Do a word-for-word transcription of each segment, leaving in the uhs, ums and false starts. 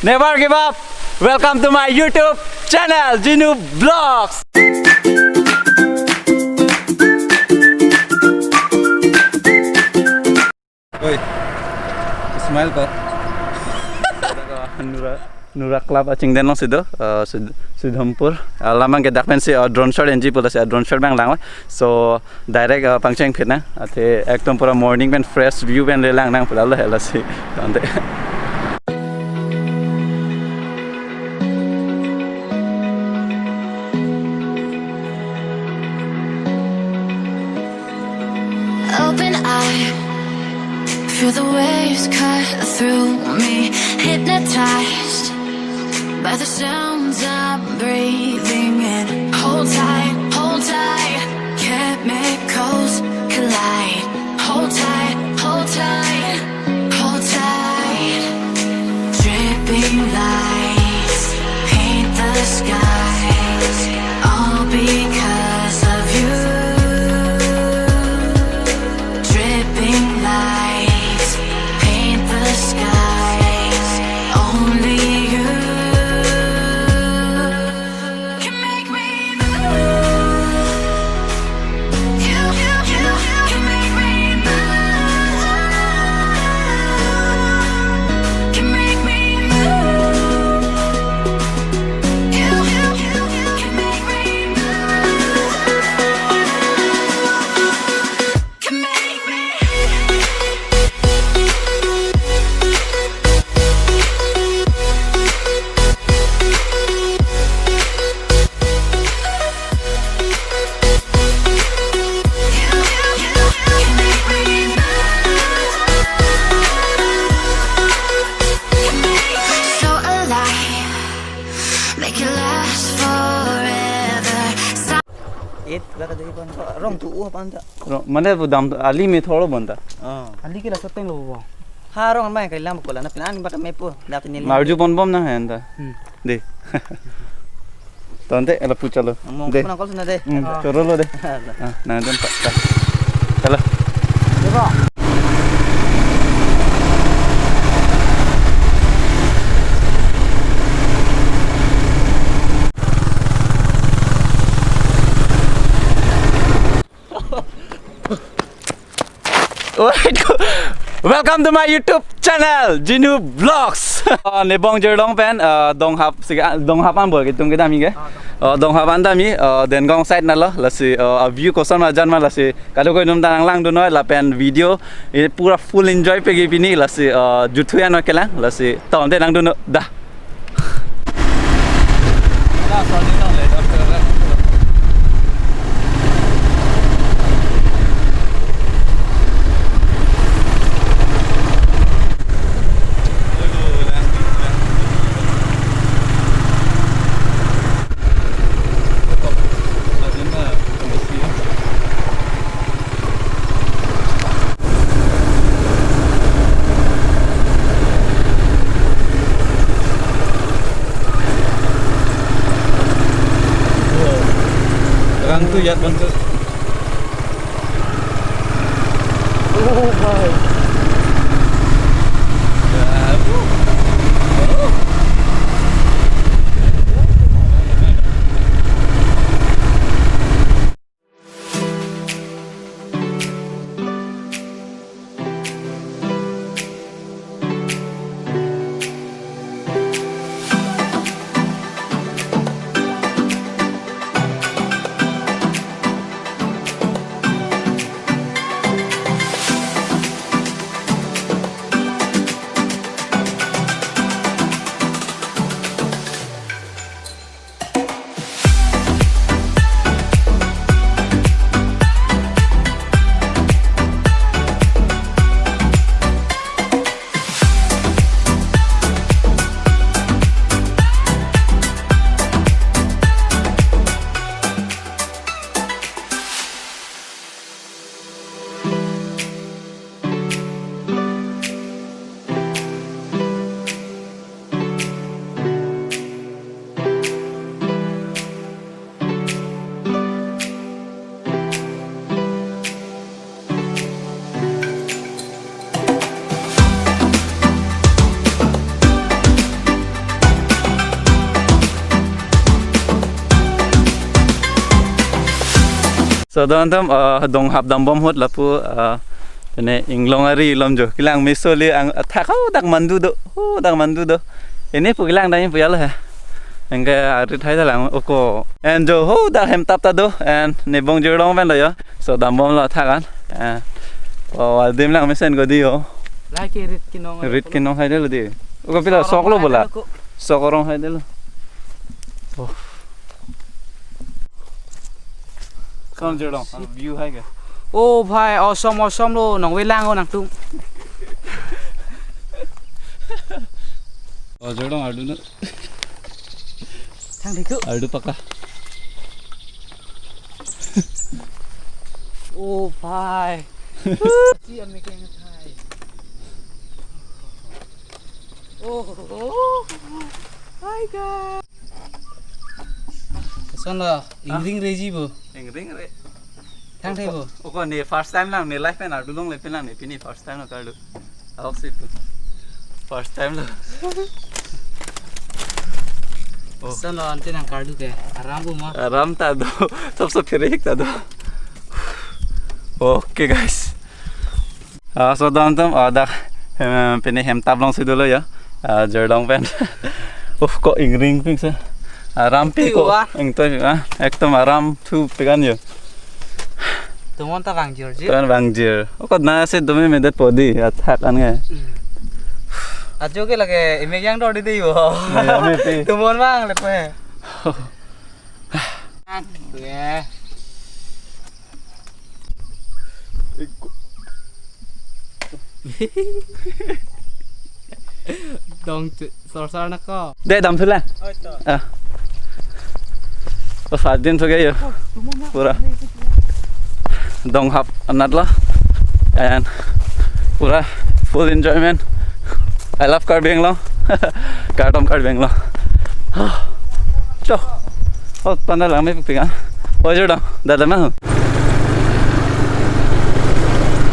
Never give up. Welcome to my YouTube channel, Jinu Vlogs. Oi, smile ko. Nura, Nura Club achingden alongsi do, eh, Sud-, Sudhampur. Eh, alam abang ke dak pensi, eh, drone shot enji pu lasi, eh, drone shot abang lang. So, direct, eh, pangcheng phit nang. Athe ekdom pura morning pen fresh view pen le lang nang pu lalo he lasi. Tangte. Open eye, feel the waves cut through me. Hypnotized by the sounds I'm breathing in. Hold tight, hold tight, chemicals collide. Hold tight, hold tight, hold tight. Dripping lights paint the skies, all because of you. Dripping lights paint the skies, only you can make me move. You, you, you, you can make me move. Can make me move. You, you, you, you can make me move. Can make me. So alive, make it last forever. Eight, gak ada ipan ko, rong tu uh pan ta. Rong, mana bu dam tu, ali me thoro bon ta. Oh. Ali ke la seteng lo bo. Ha, rong mai kali lang ko la, na pinan bata me pu, dak ni. Marju pon bom na hen ta. Hmm. De. Tangte, ela pucha lo. Mo, de. Kuna kol suna de. Hmm, ah, choro lo de. Ah, nang don pa, pa. Halo. Debo. Alright, welcome to my YouTube channel, Jinu Vlogs. Uh, Nebong Jirlong pen, uh, Donghap, sige, ah, Donghap an bol, itum kedam ke. Uh, Donghap an dam ke, uh, Dengong side na lo, lasi, uh, a view koson ma jan ma lasi, kadokave itum ta nang langdun noi, lapen video, eh, pura full enjoy pegi pini, lasi, uh, juthu ya no kelang, lasi, tangte langdun noi, dah. Rang tu yat bang tu. Oh, my. So, don atum, uh, donghap dambom ahut lapu, uh, pine inglong ari lom jo. Kelang meso le ang athak ho dak mandu do. Ho dak mandu do. Ini pu kelang dai pu ya lo he. Anke arit hai dalang oko. And jo ho dak hem tap ta do. And ne Bongjirlong pen lo yo. So, dambom lo athak an. Eh, oh, adim lang mesen ko di yo. Lake rit kinong. Rit kinong hai de lo di. Oko pila sok lo bola. Sok arong hai de lo. Oh. Son Jirlong, view hai ke? Oh bhai, awesome, awesome lo, nangvelang o nangtum. Oh, Jirlong, ardu na. Thang dikit. Ardu paka. Oh bhai. Si ame ke ngai. Oh, oh. Hi guys. Son lo, ingring reji bo. Ingring re. Thang the bo. Oko ne first time lang ne life pen ardu longle pen lang ne pini first time lo kardu. Ahok si tu. First time lo. Oh. Son lo ante nang kardu ke. Aram bo ma. Aram ta do. Sob sob pherik ta do. Okay guys. Ah, so don atum, ah, dak, em, pine hem tap long si dolo ya. Ah, Jirlong pen. Uh, ko ingring ping se. Aram pi ko. Ingtui wa. Ingtui, ah, ekdom aram thu pekan yo. Tumon ta vangjir ji. Tumon vangjir. Oko na se dome medet podi, athak an nge. Hmm. Ajo ke lake imek yang dor di de yo. Ya, ya, me pi. Tumon bang le pe. Ang, tu ya. Dong tu, sor sor na ko. De dam thu la. Oi to. Ah. Bas aat din thu gaya. Pura. Donghap anat lo. And pura full enjoyment. I love Karbi Anglong. Kardom Karbi Anglong. Cho. Oh, panda lang me pika. Oh, Jirlong. Dada ma.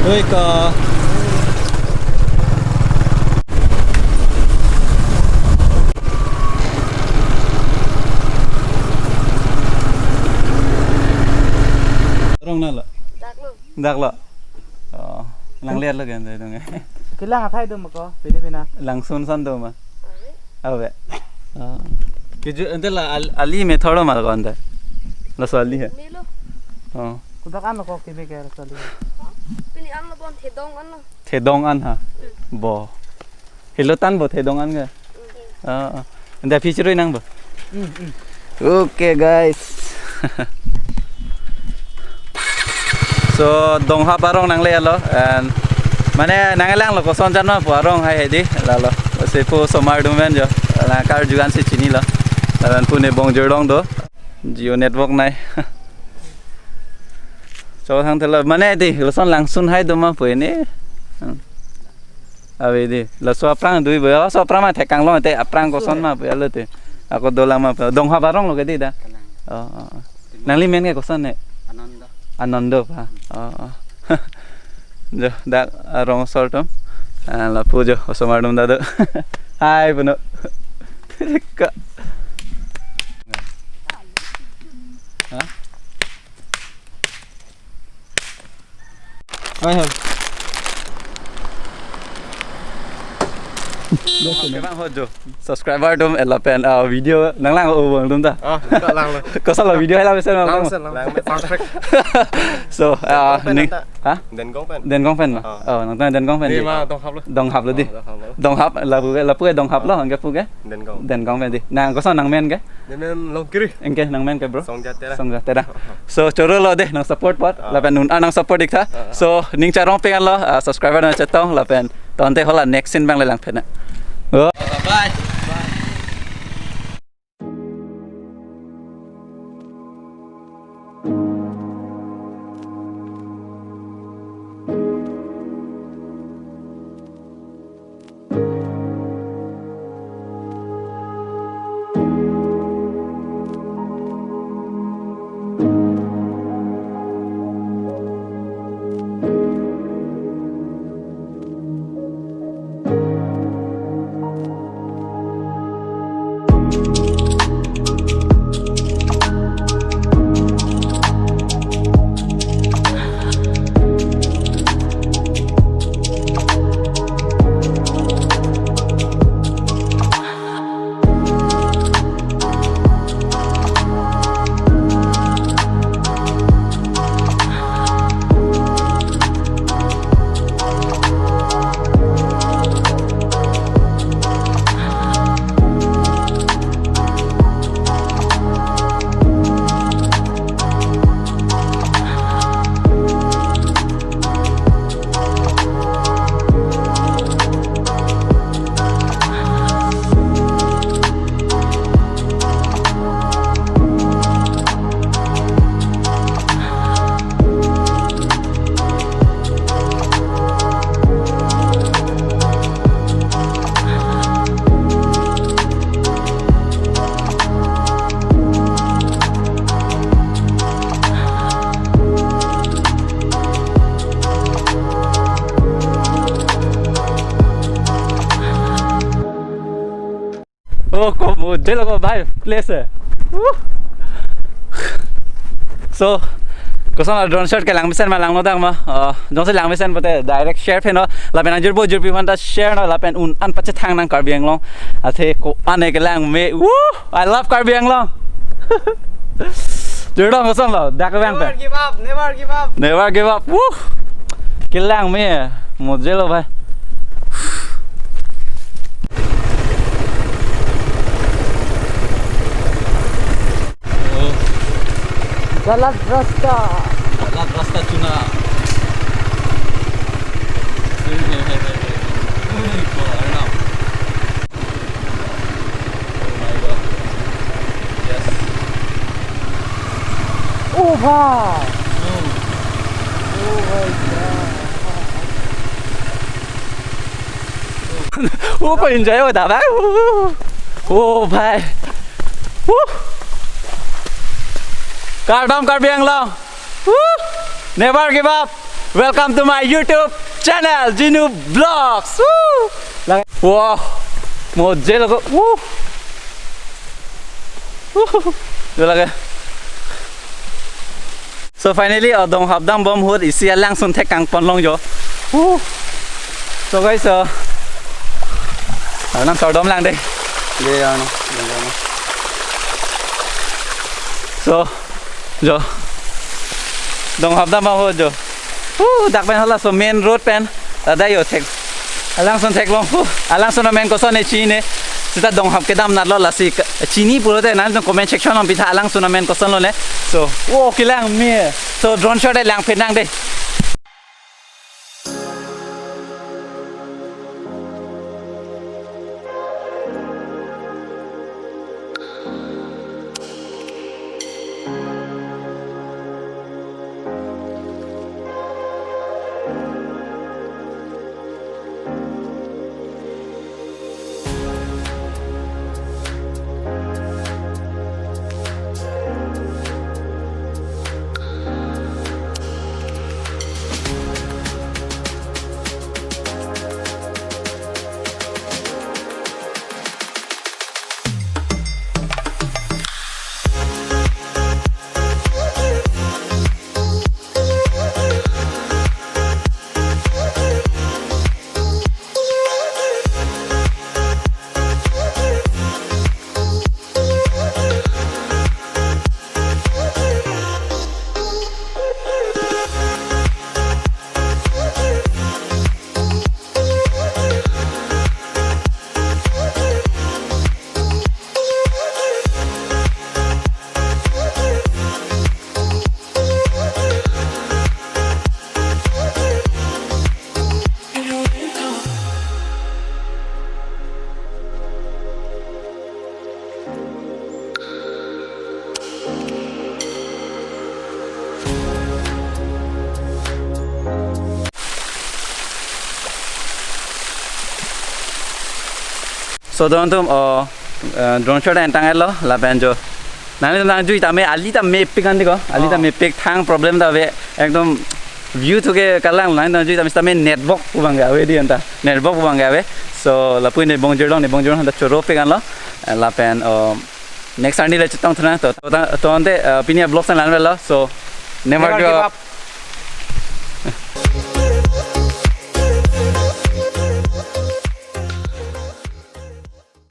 Oi ka. Rong na lo. Dak lo. Dak lo. Oh, nang lihat lo kan tadi dong. Kelang athai do ma ko, pini pina. Langsun san do ma. Ave. Ave. Oh. Kiju ante la al-, ali me thoro mal ko ante. Laso ali he. Melo. Oh. Kodak an lo ko keme ke laso ali. Pini an lo bon thedong an lo. Thedong an ha. Hmm. Bo. Helo tan bo thedong an ke. Hmm. Ah, ah. Ante phi chirui nang bo. Hmm, hmm. Okay, guys. So, donghap arong nangle lo, and mane nanglang lo koson jan ma pu arong hai hai di, lalo. Si pu osomar atum pen jo, la karju an si chini lo. Lapen pu ne Bongjirlong do, Jio network nai. Cho thang thelo, mane di, lason langsun hai do ma pu ini. Hmm. Ave di, laso aphrang dui bo, laso aphrang ma thekang lo te, aphrang koson ma pu ya lo te. Ako dolang ma pu, donghap arong lo ke di da. Oh, oh, oh. Nangli men ke koson ne? Anando. Anando pa. Oh, oh. Jo, dak arong asor atum. Ah, lapu jo, osomar atum ta do. Hai, puno. Ka. Hah? Hai, hai. Oke, bang, ho jo. Subscriber atum, eh, lapen, ah, video nanglang o bang atum ta. Ah, ta lang lo. Koson lo video hai la mesen lang, bang. Mesen lang. Lang, perfect. So, ah, Dengkong pen ning, anta. Hah? Dengkong pen. Dengkong pen ma? Ah. Oh, nang ta Dengkong pen di. Di ma, donghap lo. Donghap lo di. Ah, donghap lo. Donghap, lapu ke, lapu ke donghap lo, anke pu ke? Dengkong. Dengkong pen di. Nang koson nang men ke? Nang men Longkiri. Anke nang men ke, bro? Songja Terang. Songja Terang. So, choro lo de, nang support apot. Ah. Lapen non, ah, nang support ik tha. Ah. So, ning charong pengan lo, ah, subscriber nang chetong, lapen tangte hala next scene abang le langphet nang. Oh. Bye. Oh, ko mujhe log bhai, place hai. Woo. So, koson la drone shot kelang mesen ma, langno dang ma? Uh, jongsi lang mesen pute direct share phennon, lapen ajirpo ajirpi aphanta share non, lapen un-an pachethang nang Karbi Anglong. Athe ko-an ke kelang me. Woo! I love Karbi Anglong. Jirpo koson lo, dak bang pen. Never give up, never give up. Never give up. Woo! Kelang me, mujhe log bhai. Galat rasta. Galat rasta chuna. Hey, hey, hey, hey, hey. Hey, ko Arnab. Oh my God. Yes. Oh, wow. Oh. Oh my God. Oh, ko enjoy ho da bhai. Oh, bhai. Woo. Kardom Karbi Anglong. Woo. Never give up. Welcome to my YouTube channel, Jinu Vlogs. Woo. Lang-, wow. Mujhe log. Woo. Woo. Jo lage. So finally, uh, donghap dambom ahut isi alangsun thek kangpon long jo. Woo. So guys, uh, Arnam sardom lang dei. Ye, Arnam. So, jo. Donghap dambom ahut jo. Woo, dak pen hala so main road pen. Tada jo thek. Alangsun theklong pu. Alangsun amen koson ne chini. Seta donghap kedam natlo lasi ka-, chini pulote nanglitum comment section along pitha alangsun amen koson lone. So, oh, kelang me. So, drone shot lang phenang dei. So, don atum, oh, eh, drone shot entang elo, lapen jo. Nanglitum nangjui tame, ali ta mepik an dei ko, ali ta, oh, mepik, thang problem ta ave, ekdom view thu ke kalang, nanglitum nangjui tame, tame network pu abang ke ave dei anta, network pu abang ke ave. So, lapu ne bongjirlong, ne bongjirlong ta choro pik anlo, eh, lapen, oh, next Sunday le chetong thuna, to, to, to ante, eh, pini vlog sa lang velo, so, never, never give, give up, up.